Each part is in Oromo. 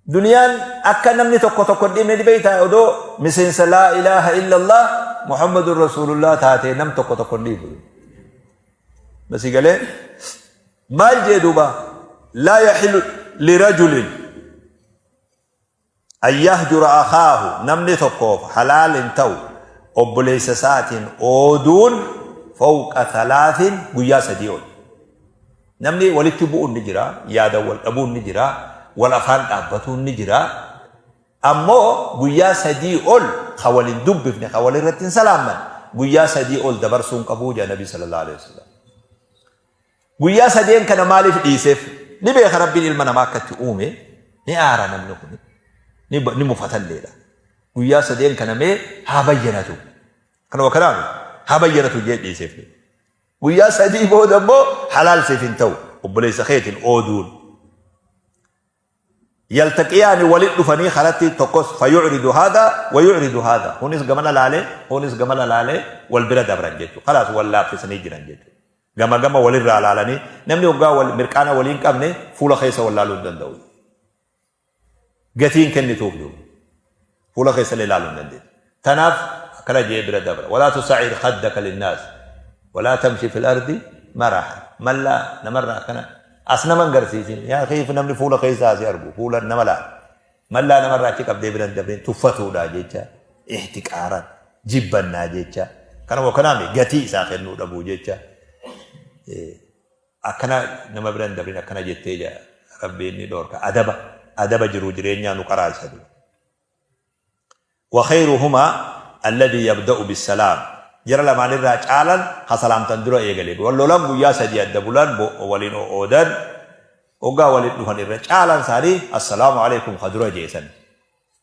Duniyaan akka namni tokko tokko hin dhiibne ni beektaa odoo miseensa laa ilaaha illallah Muhammadun Rasuulullah taatee nam tokko tokko hin dhiibu. Masii galee maal jee duuba laa yaxilu lirajulin an yahjura akhaahu namni tokkoof halaal hin ta'u obboleessa isaatiin ooduun fawqa thalaatin guyyaa sadii ol. Namni walitti bu'uun ni jira, yaadan wal dhabuun ni jira, wal afaan dhaabbatuun ni jira. Ammoo guyyaa sadii ol ka wal hin dubbifne, ka wal irratti hin salaamman, guyyaa sadii ol dabarsuu hin qabuu jedha Nabi sallallahu alaihi wasallam. Guyyaa sadeen kana maaliif dhiiseef? Ni beeka Rabbiin ilma namaa akka itti uume, ni aara namni kun, ni mufatalleedha. Guyyaa sadeen kana mee haa bayyanatu. Kanuma kanaaf haa bayyanatu jee dhiiseef. Guyyaa sadii booda immoo halaal siif hin ta'u obboleessa keetiin ooduun. Yaltaqiyaani walit dhufanii karatti tokkos fayucridu haadha wa yucridu haadha. Kunis gamana laalee kunis gamana laalee wal bira dabran jechuudha. Kalaas wal laaffisanii jiran jechuudha. Gama gama walirraa laalanii namni hoggaa wal mirqaana waliin qabne fuula keessa wal laaluu hin danda'u. Gatii hin kennituuf duuba. Fuula keessa illee ilaaluu hin dandeettu. Tanaaf akkana je'ee bira dabra. Walaa tusa'ir khaddaka linnaas. Walaa tamshi fil ardi maraha. Mallaa namarraa akkana as nama hin garsiisin. Yaa keef namni fuula keessa asii argu. Fuula nama laala. Mallaa namarraa achi qabdee bira hin dabrin tuffatuudha jecha. Ihtiqaaran. Jibbannaa jecha. Kanuma kanaami gatii isaa kennuu dhabuu jecha. Akkana nama bira hin dabrin akkana jettee jedha Rabbiin ni dhoorka adaba adaba jiruu jireenyaa nu qaraasisa duuba. Wa khayruhumaa alladhii yabda'u bissalaam jara lamaan irraa caalan ka salaamtan dura eegale wal lolan guyyaa sadii adda bulan waliin oodan hoggaa waliin dhufan irra caalan isaanii assalaamu alaikum ka dura jeesan.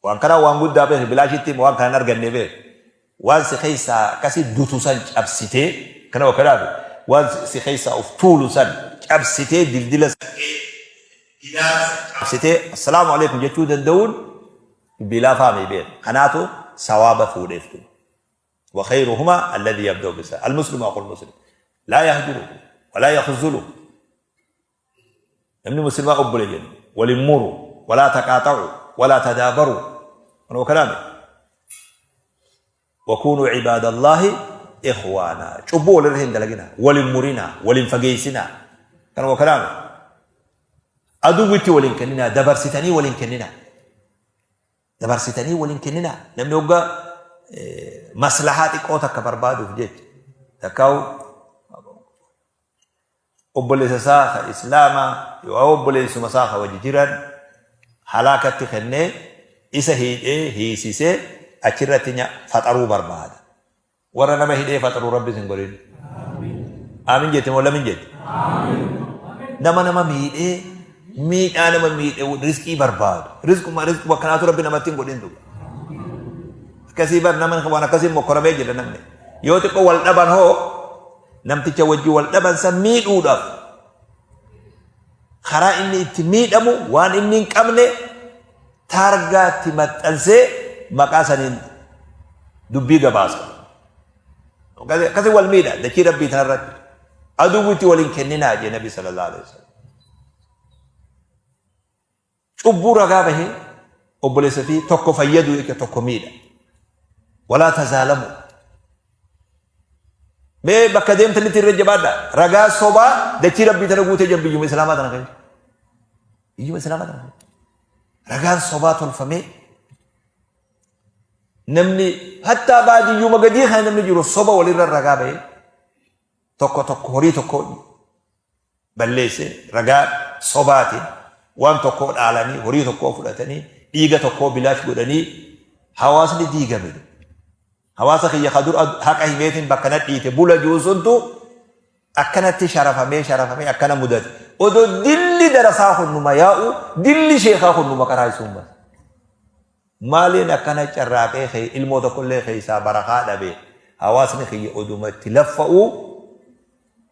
Waan kanaa waan guddaa beeki bilaashitti waan kana hin arganne beeki. Waan si keessaa akkasi dutu san cabsitee kana bakka dhaabe waan si keessaa of tuulu san cabsitee dildila san gidaara san cabsitee assalaamu alaikum jechuu danda'uun dubbii laafaa mii beeki. Kanaatu sawaaba fuudheef duuba. Wa khayruhumaa alladhii yabda'u bisa al-muslimu aqul muslim laa yahjuruhu walaa yakhzuluhu. Namni muslimaa obboleeyyan wal hin muru, walaa taqaaxa'u, walaa tadaabaru. Kanuma kanaami. Wakuunuu cibaadallaahi ikhwaana. Cubbuu walirra hin dalagina, wal hin murina, wal hin fageessinaa. Kanuma kanaami. Aduwwitti wal hin kenninaa, dabarsitanii wal hin kenninaa. Dabarsitanii wal hin kenninaa. Namni hoggaa maslahaa xiqqoo takka barbaaduuf jecha takkaa'u obboleessa isaa ka islaamaa yookaan obboleessuma isaa ka wajji jiran halaakatti kennee isa hiidhee hiisisee achirratti faxaruu barbaada. Warra nama hidhee faxaru Rabbi isin godhin. Aamin jette moo lamin jette? Nama nama miidhee miidhaa nama miidhee rizqii barbaadu. Rizquma rizquma kanaatu Rabbi namatti hin godhin duuba. Akkasii bar nama waan akkasii mokkoramee jira namni. Yoo xiqqoo wal dhaban hoo namticha wajji wal dhaban san miidhuudhaaf karaa inni itti miidhamu waan inni hin qabne taargaatti maxxansee maqaa saniin dubbii gabaasa. Akkasii wal miidha dachii rabbii tanarratti. Aduwwitti wal hin kenninaa jee nabi sallallahu alaihi wasallam. Cubbuu ragaa bahee obboleessa fi tokko fayyaduu jecha tokko miidha. Walaa tazaalamu. Mee bakka deemtanitti irra jabaadha. Ragaa sobaa dachii rabbii tana guutee jiran biyyuma islaamaa tana keessa. Biyyuma islaamaa tana keessa. Ragaan sobaa tolfamee namni hattaa baadiyyuma gadii kana namni jiru soba walirra ragaa bahee tokko tokko horii tokko balleesse ragaa sobaatiin waan tokkoo dhaalanii horii tokkoo fudhatanii dhiiga tokkoo bilaash godhanii hawaasni diigame. Hawaasa kiyya ka dur haqa himeetiin bakka na dhiite bula jiru suntu akkanatti sharafamee sharafamee akkana mudate. Odoo dilli darasaa kun numa yaa'u dilli sheekaa kun numa karaa isuun Maaliin akkana carraaqee kee ilmoo tokkollee keessaa barakaa dhabe hawaasni kiyya oduma itti laffa'uu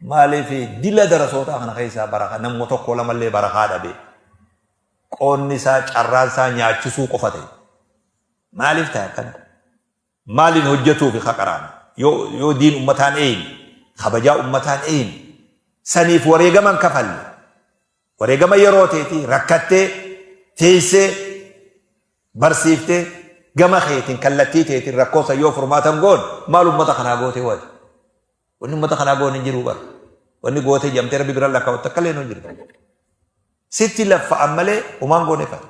maaliif dila darasootaa kana keessaa barakaa namuma tokko lamallee barakaa dhabe qoonni isaa carraan isaa nyaachisuu qofa ta'e maaliif ta'e akkana maaliin hojjetuufi ka qaraan yoo diin ummataan eeyne kabajaa ummataan eeyne saniif wareegaman kafalle wareegama yeroo teetii rakkattee teessee Barsiiftee gama keetiin kallattii teetiin rakkoo san yoo furmaata hin goone maal ummata kanaa gootee waati? Wanni ummata kanaa goone hin jiru bara. Wanni gootee jedhamtee rabbi bira lakkaa'u takka illee hin jiru. Sitti laffa'an malee homaan goone fata.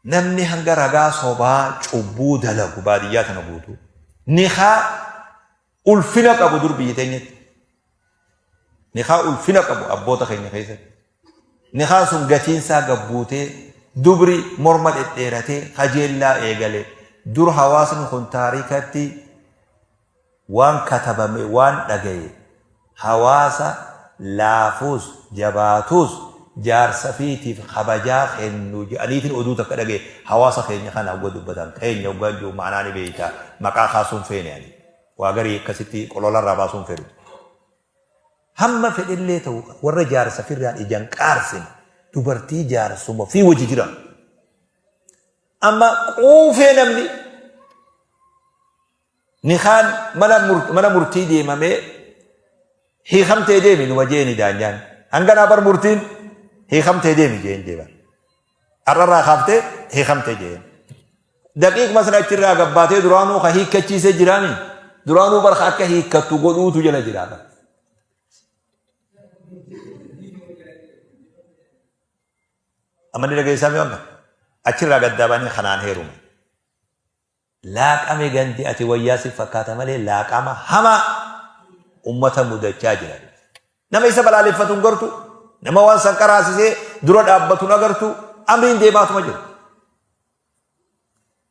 Namni hanga ragaa sobaa cubbuu dalagu baadiyyaa tana guutuu nikaa ulfina qabu dur biyya teenyatti. Nikaa ulfina qabu abboota keenya keessatti. Nikaan sun gatiinsaa gabbuutee dubri morma dhedheeratee kajeellaa eegale. Dur hawaasni kun taarikatti waan katabame waan dhagaye hawaasa laafuus jabaatuus jaarsa fiitiif kabajaa kennu jedhaniitiin oduu takka dhagaye hawaasa keenya kana hogga dubbatan keenya hoggaan jiru ma'anaa ni beeyta maqaa kaasuun feene ani waa garii akkasitti qololarraa baasuun fedhu. Hamma fedhellee ta'u warra jaarsa firraan ijaan qaarsine dubartii jaarsuma fi wajji jira. Amma quufee namni Nikaan mana murtii deemamee hiikamtee deemi numa jeeni daanyaan. Hanganaa bar murtiin hiikamtee deemi jeen jeeban. Har'arraa kaaftee hiikamtee jeen. Daqiiquma sana achirraa gabbaatee duraanuu ka hiikkachiisee jiraami. Duraanuu bar akka hiikkattu godhuutu jala jira. Amma ni dhageessaa mi waan achirraa gaddaabanii kanaan heerume. Laaqame gandi ati wayyaa si fakkaata malee laaqama hamaa ummata mudachaa jira. Nama isa balaaleffatu hin gartu, nama waan san qaraasisee dura dhaabbatu hin agartu, amriin deemaatuma jira.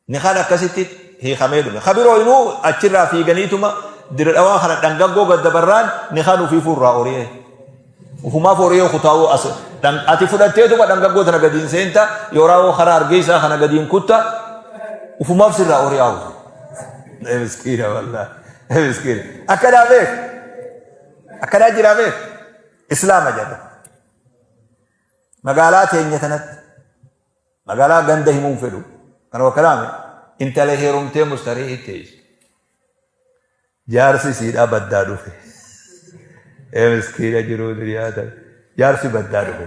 Nikaan akkasitti hiikamee dhume. Ka biroo inuu achirraa fiiganiituma dira dhawaa kana dhangaggoo gad dabarraan nikaan ufiifuu irraa ori'ee. Ufumaaf horii kutaa'uu as ati fudhatteetuma dhangaggoo tana gadiin seenta yooraa karaa hargeysaa kana gadiin kutta ufumaaf sirraa horii haawusu. Miskiina wallaahi. Miskiina. Akkanaa beek. Akkanaa jiraa beek. Islaama jedha. Magaalaa teenya tanatti magaalaa ganda himuun fedhu. Kana wakkalaame intala heerumtee mustarii itteessu. Jaarsi isiidhaa baddaa dhufe. Ee miskiina jiruu duniyaa tana. Jaarsi baddaa dhufe.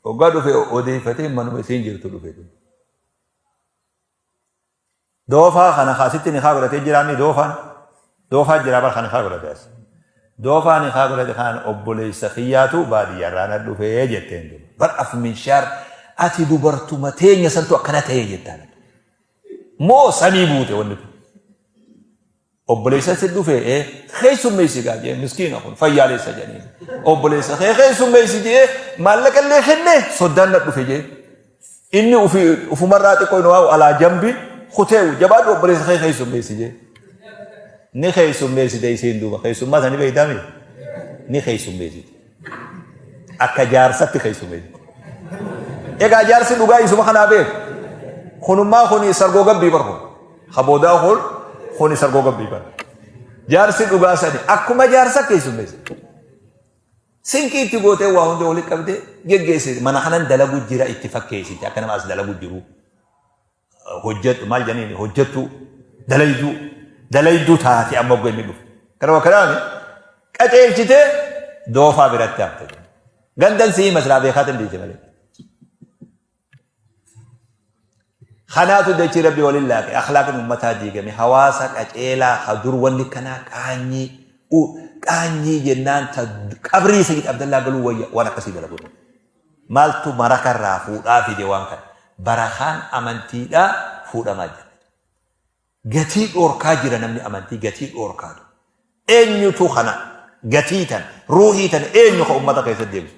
Hoggaa dhufe odeeffatee manuma isiin jirtu dhufe. Doofaa kana kaasitti nikaa godhatee jiraanni doofaan. Doofaa jiraa bar kan nikaa godhate as. Doofaa nikaa godhate kanaan obboleessa kiyyaatu baadiyyaarraa na dhufee jetteen duuba. Bar af minshaar ati dubartuma teenya santu akkana ta'e jettaan. Moo samii buute wanni kun. Obboleessa si dhufe ee keessummeessi gaa jee miskiina kun fayyaaleessa jedhanii. Obboleessa kee keessummeessi jee maallaqa illee kenne soddaan na dhufe jee. Inni ufumarraa xiqqoo inni waa alaa jambi kuteewu jabaadhu obboleessa kee keessummeessi jee. Ni keessummeessite isiin duuba keessummaa sani beektaami ni keessummeessite. Akka jaarsatti keessummeessite. Egaa jaarsi dhugaa isuma kanaa beeku. Kunummaa kuni sargoo gabbii barku. Ka boodaa kun kuni sargoo gabbii bar. Jaarsi dhugaa sani akkuma jaarsa keessummeesse. Sinqii itti gootee waa hunda walitti qabdee geggeessite. Mana kanan dalagu jira itti fakkeessite akka nama as dalagu jiru. Hojjedhu maal jedhaniin hojjettu dalayduu dalayduu taate amma ogga inni dhufu. Kanuma kanaami qaceelchitee doofaa biratti hafte. Gandan sii maslaa beekaatiin dhiise malee. Kanaatu dachii rabbi waliin laaqe akhlaaqni ummataa diigame hawaasa qaceelaa ka dur wanni kanaa qaanyii qaanyii jennaan ta qabrii Sayyid Abdallaa galuu wayya waan akkasii dalagu. Maaltu maraka irraa fuudhaa fide waan kana barakaan amantiidhaa fuudhamaa jira. Gatii dhoorkaa jira namni amantii gatii dhoorkaatu. Eenyutu kana gatii tana ruuhii tana eenyu ka ummata keessatti deebisu.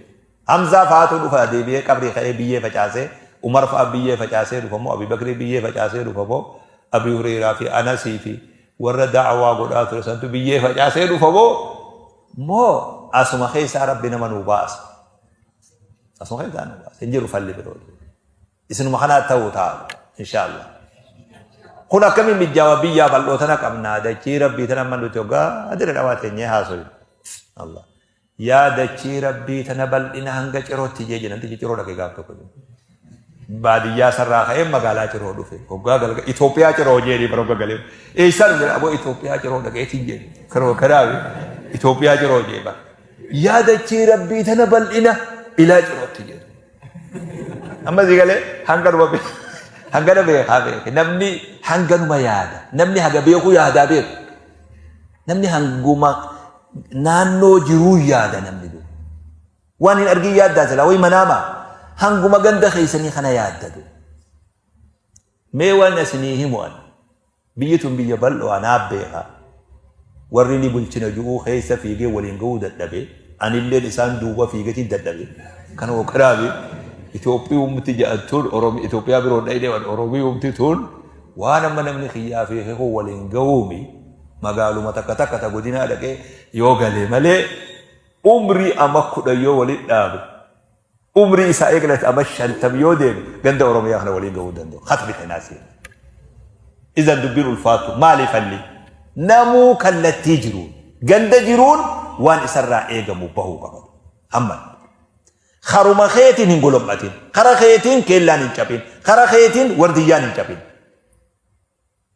Hamzaa fa'aatu dhufa deebi'ee qabrii ka'ee biyyee facaasee Umar fa'a biyyee facaasee dhufa moo Abii Bakrii biyyee facaasee dhufa moo Abii Hureyraa fi Anasii fi warra da'awaa godhaa ture santu biyyee facaasee dhufa moo moo asuma keessaa rabbi nama nuu baasa. Asuma keessaa nuu baasa. Hin jiru falli biroo. Isinuma kanaa ta'u ta'a inshaallah. Kun akkamiin mijjaawa biyyaa bal'oo tana qabnaa dachii rabbii tana amma nuti hoggaa adira dhawaa teenyee haasoyu. Allah. Yaa dachii rabbii tana bal'ina hanga cirootti jee jedhan ciroo dhaqe gaaf tokko. Baadiyyaa sarraa ka'ee magaalaa ciroo dhufe. Hoggaa galga Itoophiyaa ciroo jeeni bara hoggaa galee. Eessaa dhufe aboo Itoophiyaa ciroo dhaqeetiin jee. Karoo kanaafi Itoophiyaa ciroo jee bara. Yaa dachii rabbii tana bal'ina ilaa cirootti jee. Amma si galee hanganuma hangana beekaa beeke. Namni hanganuma yaada. Namni haga beeku yaadaa beeku. Namni hanguma naannoo jiruu yaada namni dur. Waan hin argin yaaddaa silaa wayi manaama. Hanguma ganda keessanii kana yaadda dur. Mee waan isinii himu an. Biyyi tun biyya bal'oo anaaf beeka. Warri ni bulchina ju'uu keessa fiigee waliin ga'uu dadhabe. Anilleen isaan duuba fiigetiin dadhabe. Kana hogganaafi Itoophiyumti jedhan tun Itoophiyaa biroo hin dhayne Oromiyumti tun waan amma namni kiyyaa fi kee waliin ga'uumi magaaluma takka takka ta godinaa dhaqee yoo gale malee umrii ama 10 yoo waliin dhaabe umrii isaa eegalate ama 50 yoo deeme ganda Oromiyaa kana waliin ga'uu danda'u. Katbi kanaa seena. Izan dubbiin ulfaattu maali falli? Namuu kallattii jiruun ganda jiruun waan isarraa eegamu bahuu qaba. Hamman. Karuma keetiin hin golom'atin. Kara keetiin keellaan hin caphin. Kara keetiin wardiyyaan hin caphin.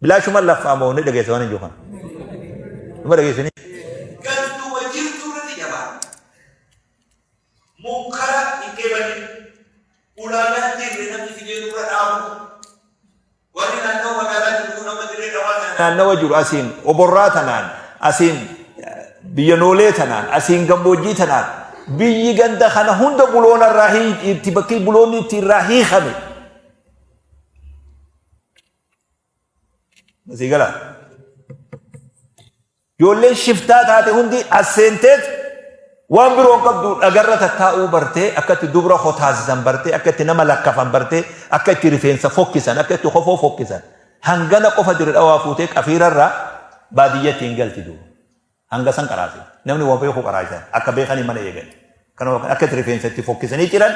Bilaashuma laffaa moo ni dhageessa waan hin jiru kana. Numa dhageessanii. Ganduma jirtu irratti jabaadhu. Munkara hin qeebalin. Ulaagaa hin jirre namni fidee nurra dhaabu. Warri naannawa magaalaa jiru kun amma dirree dhawaa tana naannawa jiru asiin oborraa tanaan asiin biyya noolee tanaan asiin gammoojjii tanaan biyyi ganda kana hunda buloona irraa itti bakki buloonni itti irraa hiikame. Asii galaa. Ijoolleen shiftaa taate hundi as seenteet waan biroo hin qabdu dhagarra tattaa'uu bartee akka itti dubra kotaasisan bartee akka itti nama lakkafan bartee akka itti rifeensa fokkisan akka itti kofoo fokkisan hangana qofa dire dhawaa fuutee qafiirarraa baadiyyatti hin galti duuba. Hanga san qaraase. Namni waa beeku qaraasan akka beekanii mana eegan. Kana akka itti rifeensa itti fokkisanii ciran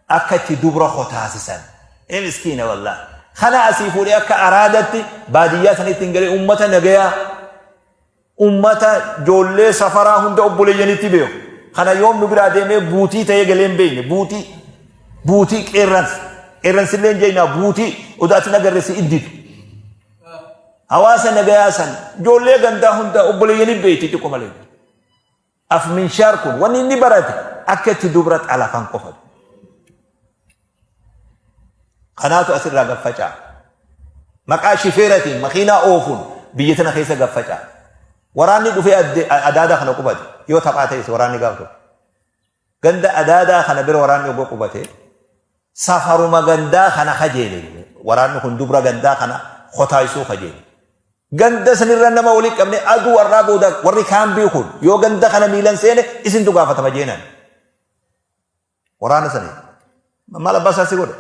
akka itti dubra kotaasisan. Ee miskiina wallah. Kana asii fuudhee akka araadatti baadiyyaa sanitti hin galee ummata nagayaa ummata ijoollee safaraa hunda obboleeyyanitti beeku. Kana yoom nu biraa deemee buutii ta'ee galee hin beekne buutii buutii qeerransa qeerransillee hin jeenyaa buutii odaatiin agarre si idditu. Hawaasa nagayaa san ijoollee gandaa hunda obboleeyyanii beekti xiqqoo malee. Af minshaar kun wanni inni barate akka itti dubra xalafan qofa. Kanaatu asirraa gaffaca'a. Maqaa shifeeratiin makiinaa oofuun biyya tana keessa gaffaca'a. Waraanni dhufee adaadaa kana qubate yoo taphaa ta'es waraanni gaaf tokko. Ganda adaadaa kana bira waraanni ogoo qubate safaruma gandaa kana kajeele. Waraanni kun dubra gandaa kana kotaayisuu kajeele. Ganda sanirra nama walitti qabne aduu har'aa booda warri kaambii kun yoo ganda kana miilan seene isintu gaafatama jeenaan. Waraana sanii. Maal abbaa isaa si godhe?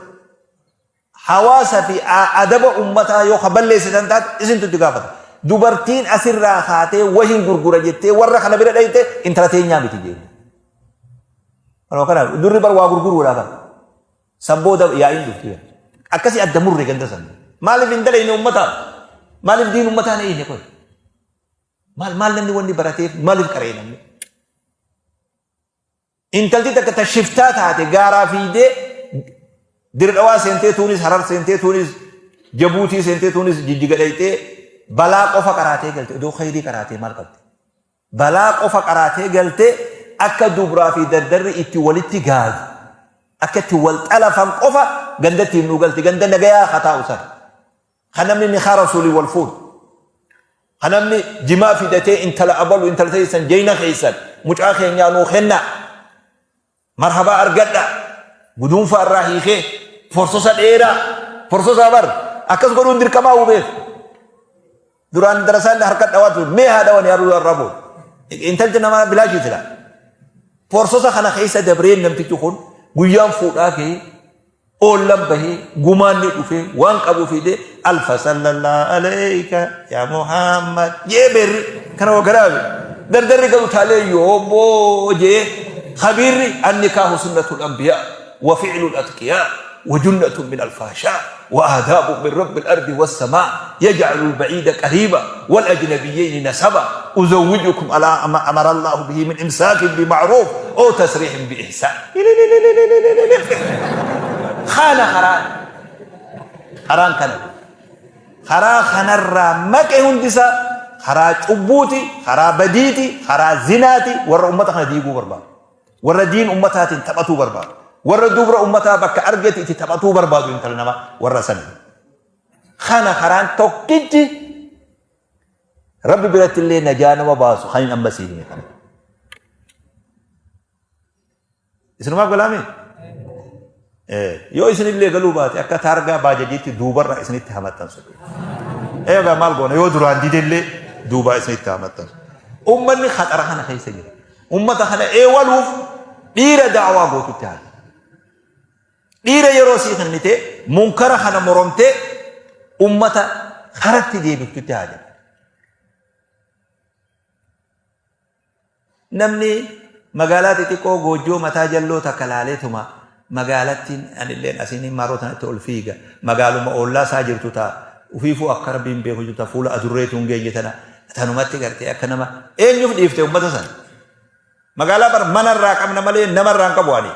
Hawaasa fi adaba ummataa yoo ka balleessitan taate isintu itti gaafata. Dubartiin asirraa kaatee wahin gurgura jettee warra kana bira dhayte intala teenyaa miti jeeni. Kanuma kana durri bar waa gurguruudha kan. San booda yaa'iin dhufti. Akkasii adda murre ganda san. Maaliif hin dalayne ummataa? Maaliif diin ummataa hin eeyne qoy? Maal maal namni wanni barateef maaliif qara'e namni? Intalti takka ta shiftaa taate gaaraa fiidee Dirdhawaa seentee tuunis Harar seentee tuunis Jabuutii seentee tuunis Jijjiga dhayxee balaa qofa qaraatee galte odoo khayrii qaraatee maal qabdi? Balaa qofa qaraatee galte akka dubraa fi dardarri itti walitti gaadu akka itti wal xalafan qofa gandatti hin nuu galti ganda nagayaa haa taa'u san. Ka namni nikaa rasuulii wal fuudhu. Ka namni jimaa fidatee intala abalu intala teessan jeyna keessan mucaa keenyaa nuu kennaa. Marhabaa argadha. Guduunfaa irraa hiikee forsosa dheeraa forsosaa bar akkas godhuun dirqamaa hubeef. Duraan darasaan harka dhawaa ture mee haa dhawani haruu irraa booda. Intalti namaa bilaashii sila. Forsosa kana keessa dabreen namtichi kun guyyaan fuudhaa kee Oollan bahee gumaan ni dhufee waan qabu fide alfa sallallahu alayka yaa Muhammad jee beerri kana wagaraabe dardarri galu taalee yooboo jee khabiirri annikaahu sunnatul anbiyaa wa fi'lul atqiyaa wa junnatun min alfaashaa wa aadaabun min rabbil ardi wassamaa yaj'alu alba'iida qariiba wal ajnabiyyayni nasaba uzawwijukum alaa ma amara Allahu bihi min imsaakin bima'ruuf aw tasriihin biihsaan. Kana karaan karaan kana karaa kanarraa maqe hundisaa karaa cubbuuti karaa badiiti karaa zinaati warra ummata kana diiguu barbaadu warra diin ummataatiin taphatuu barbaadu. Warra dubra ummataa bakka argate itti taphatuu barbaadu intala namaa warra sani. Kana karaan tokkichi Rabbi biratti illee najaa nama baasu kan hin amma sii hime kana. Isinumaaf galaame? Yoo isinillee galuu baate akka taargaa baajajiitti duubarra isinitti hamaxxansu. Eegaa maal goona yoo duraan didellee duubaa isinitti hamaxxansu. Ummanni khaxara kana keessa jira. Ummata kana eewaluuf dhiira da'awaa gootutti haala. Dhiira yeroo sii kennite munkara kana moromtee ummata karatti deebiftutti haala. Namni magaalaa xixiqqoo goojjoo mataa jalloo takka laaleetuma magaalattiin anilleen asiin maroo tanatti ol fiiga magaaluma oollaa isaa jirtu ta ufiifuu akka rabbiin beeku jirtu ta fuula adurreetu hin geenye tana tanumatti gartee akka nama eenyuuf dhiifte ummata sana magaalaa bar mana irraa qabna malee nama irraa hin qabu ani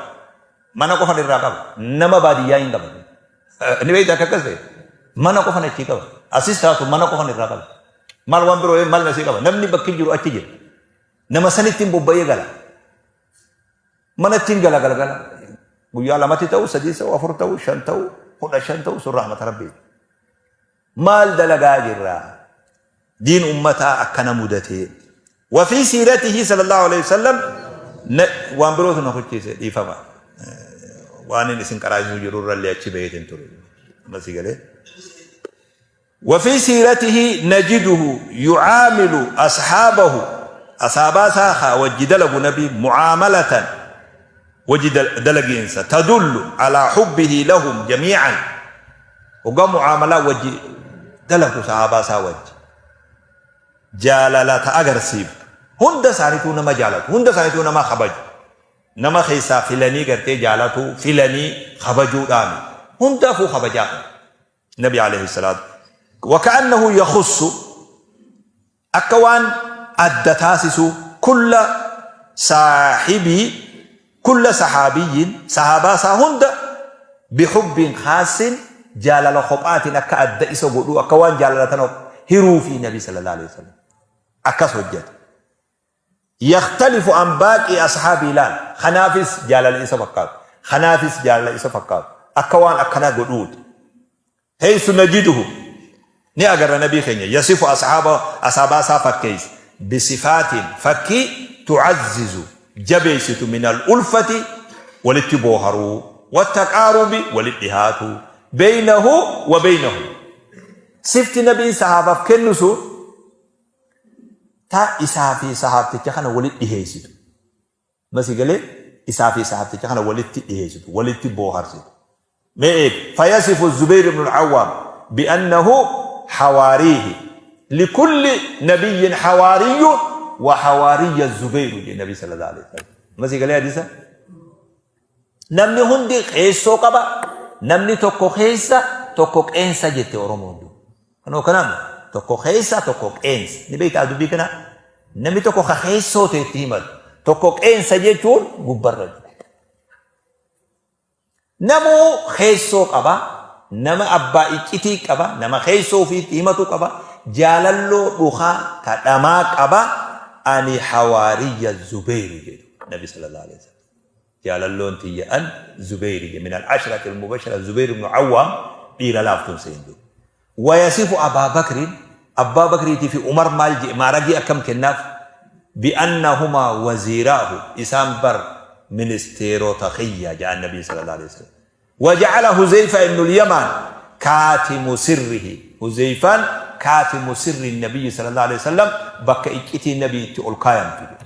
mana qofan irraa qaba nama baadiyyaa hin qaban ni beekta akka akkas ta'e mana qofan achii qaba asis taatu mana qofan irraa qaba Maal waan biroo maal nasii qaba? Namni bakki jiru achi jira. Nama sanittiin bobba'ee gala. Manattiin gala galgala. Guyyaa lamatti ta'u, sadii ta'u, afur ta'u, shan ta'u, 15 ta'u sun rahmata rabbii. Maal dalagaa jirra? Diin ummataa akkana mudatee. Wafii siiratihi sallallahu alaihi wasallam waan birootu na kuchiise dhiifama. Waan inni isin qaraasisuu jiru irrallee achi baheetiin ture. Masii galee. Wafii siiratihi najiduhu yucaamilu asxaabahu asaabaa isaa kaa wajji dalagu nabiin mucaamalatan wajji dalagiinsa tadullu alaa xubbihi lahum jamiican hoggaa mucaamalaa wajji dalagu sahaabaa isaa wajji jaalala ta agarsiiftu hunda isaaniituu nama jaalatu hunda isaaniituu nama kabaju nama keessaa filanii gartee jaalatuu filanii kabajuudhaami hundaafuu kabajaa qabu Nabi alayhi salaatu waka'annahu yakhussu akka waan adda taasisu kulla saahibii kulla sahaabiyyin sahaabaa isaa hunda bihubbiin khaassin jaalala kophaatiin akka adda isa godhuu akka waan jaalala tana hiruufii nabi sallallahu alayhi wasallam akkas hojjete. Yakhtalifu an baaqii ashaabii laal kanaafis jaalala isa fakkaatu kanaafis jaalala isa fakkaatu akka waan akkanaa godhuuti. Heysu najiduhu ni agarra nabii keenya yasifu ashaaba asaabaa isaa fakkeessu bisifaatiin fakkii tucazzizu jabeessitu min al-ulfati walitti booharuu wattaqaarubi walitti dhihaatuu beynahu wa beynahu sifti nabiin sahaabaaf kennu sun Ta isaa fi sahaabticha kana walitti dhiheessitu. Amma si galee isaa fi sahaabticha kana walitti dhiheessitu, walitti booharsitu. Mee eegi. Fayasifu Zubayr ibn al-Awwaam bi'annahu hawaariihi likulli nabiyyin hawaariyyu wa hawaariyya Zubayru jedhe Nabi sallallahu alaihi wasallam. Amma si galee hadiisa? Namni hundi qeessoo qaba, namni tokko keessa tokko qeensa jette Oromoon dur. Kanoo kanaan tokko keessa tokko qeensa. Ni beektaa dubbii kana? Namni tokko ka keessoo ta'e itti himatu. Tokko qeensa jechuun gubbarra jira. Namuu keessoo qaba, nama abbaa iccitii qaba, nama keessoo ofiitti himatu qaba, jaalalloo dhukaa ta dhamaa qaba, ani hawaariyya Zubeyru jedhu Nabi sallallahu alaihi wasallam. Jaalalloon tiyya an Zubeyri jedhe min al-ashrati al-mubashara Zubeyr ibn Awwaam dhiira laaftun seentu. Wayasifu Abaa Bakriin Abbaa Bakriitii fi Umar maal jedhe maaragii akkam kennaaf bi'annahumaa waziiraahu isaan bar ministeerota kiyya jedhan Nabii sallallahu alaihi wasallam. Waja'ala Huzeyfa ibn al-Yamaan kaatimu sirrihi Huzeyfaan kaatimu sirri Nabiyyi sallallahu alaihi wasallam bakka iccitii Nabii itti ol kaayamtu jedhe.